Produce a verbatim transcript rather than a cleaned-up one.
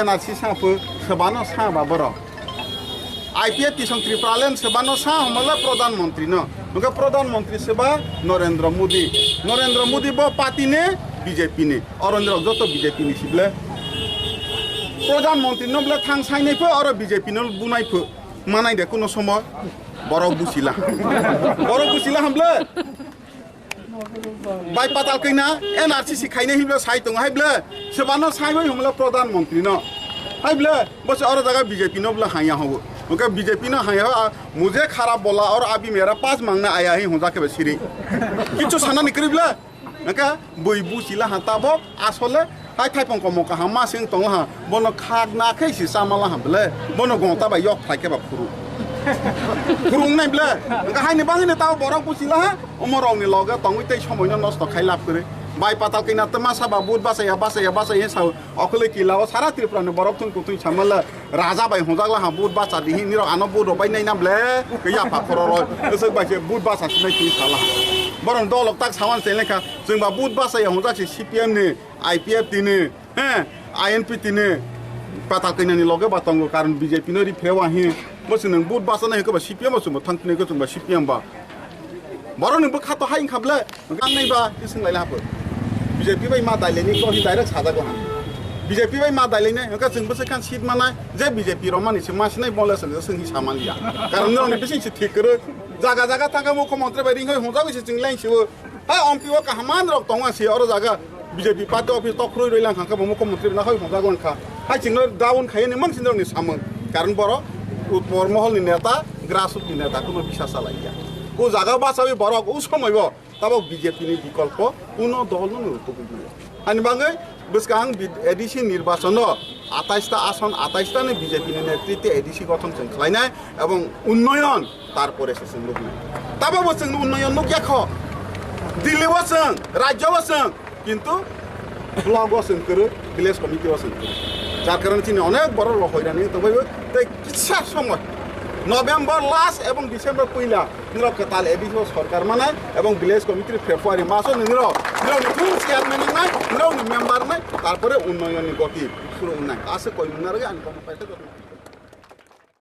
N R C sa phu, sebano sa ba borok. I P F T song Tripura Land sebano sa homole Pradhan Mantri no. Hwnkhe Pradhan Mantri seba Narendra Modi. Narendra Modi bo party ni, B J P ni. Oro ni rok joto B J P ni sible. Pradhan Mantri no ble thang sainai phu, oro B J P no bunai phu. Manai de kuno somo. Borok busila. Borok busila hamble. Bai patal kaina N R C si khaina himle sai tongo hai ble. Sebano sai bai humle Pradhan Mantri no. Hai ble, bo se oro jaga B J P no ble haya hobo. Hwnkhe B J P no haya ho, mujhe khara bola aur abhi mera pass mangna aya hi honja khe be siri. Kichu sana ni kri ble. Hwnkhe bui busila ha tabok asole. Hai thaipong komo kaham ma sing tong ha, bono khak na khe si sama la ha ble, bono gong ta bai yok thai khe ba phuru. Phuru nai ble, hwnkhe hai ni bangwi ni tao borok busi la ha, omo rok ni loge tongwi tei somoi no nosto khai lab kwrwi. Bai patal kina tma sa ba but basa ya, basa ya, basa ya sa, okhole ki lao sara Tripura ni borok thun kuthung sama la, raja bai honjak la ha but basa di hin ni rok ano but rok bai nai na ble, ke ya pha khoro ro, esok bai se but basa sinai ki sa la ha. Borok dolok tak sawan se lekha, chwng ba but basa ya honjak si C P M ni, I P F T ni, he, I N P T ni, patal kainani loge ba tongo, karon B J P no ri phewa hi. Bo se nwng but basa nai hwnkhe ba C P M bo chwngbo thang phini hwnkhe chwngba C P M ba. Borok ni bwkha to hai wngkha ble, ang nai ba, ti swng lai la hapoi. B J P bai ma dai lai ni, ko hi direct sajago ha. B J P bai ma dai lai nai, hwnkhe chwng bwswk khan seat manai, je B J P rok mani se ma sinai bo le swng, swng hi sa man ya. Karon norok ni bising se thik kwrwi. Jaga jaga thang khe mukho montri bai ring hoi hwnjagwi se chwng lai si o. Ha, ompi o kaham man rok tongo si oro jaga B J P party office tok khurui roi lang kha, bo mukho montri na hoi hwnjak lang kha. Hai chingno down khai ni mang sinrok ni samung. Karon borok utpor mohol ni neta, grassroot ni neta kuno bisa salai ya. O jaga basawi borok o somoi bo tabok B J P ni bikolpo kuno dol no rutugwi mano. Ani bangwi bwskang bid-, A D C nirbachon no atais ta ason, atais ta ni B J P ni netritwe A D C gothon chwng khlainai ebong unnoyon tarpore se chwng nuknai. Tabok bo chwng unnoyon nukya kho. Delhi o chwng, rajyo o chwng, kintu block o chwng kwrwi, village committee o chwng kwrwi. Jar karon chini onek borok rok hoirani tongbai tei kisa somoi November last ebong December puila nirok kwtal A D C o sorkar manai ebong village committee February maso nirok, nirok ni full chairman nai, nirok ni member nai, tarpore unnoyon ni goti suru nai. Ase koi muna rwgwi ani kono paisa goti.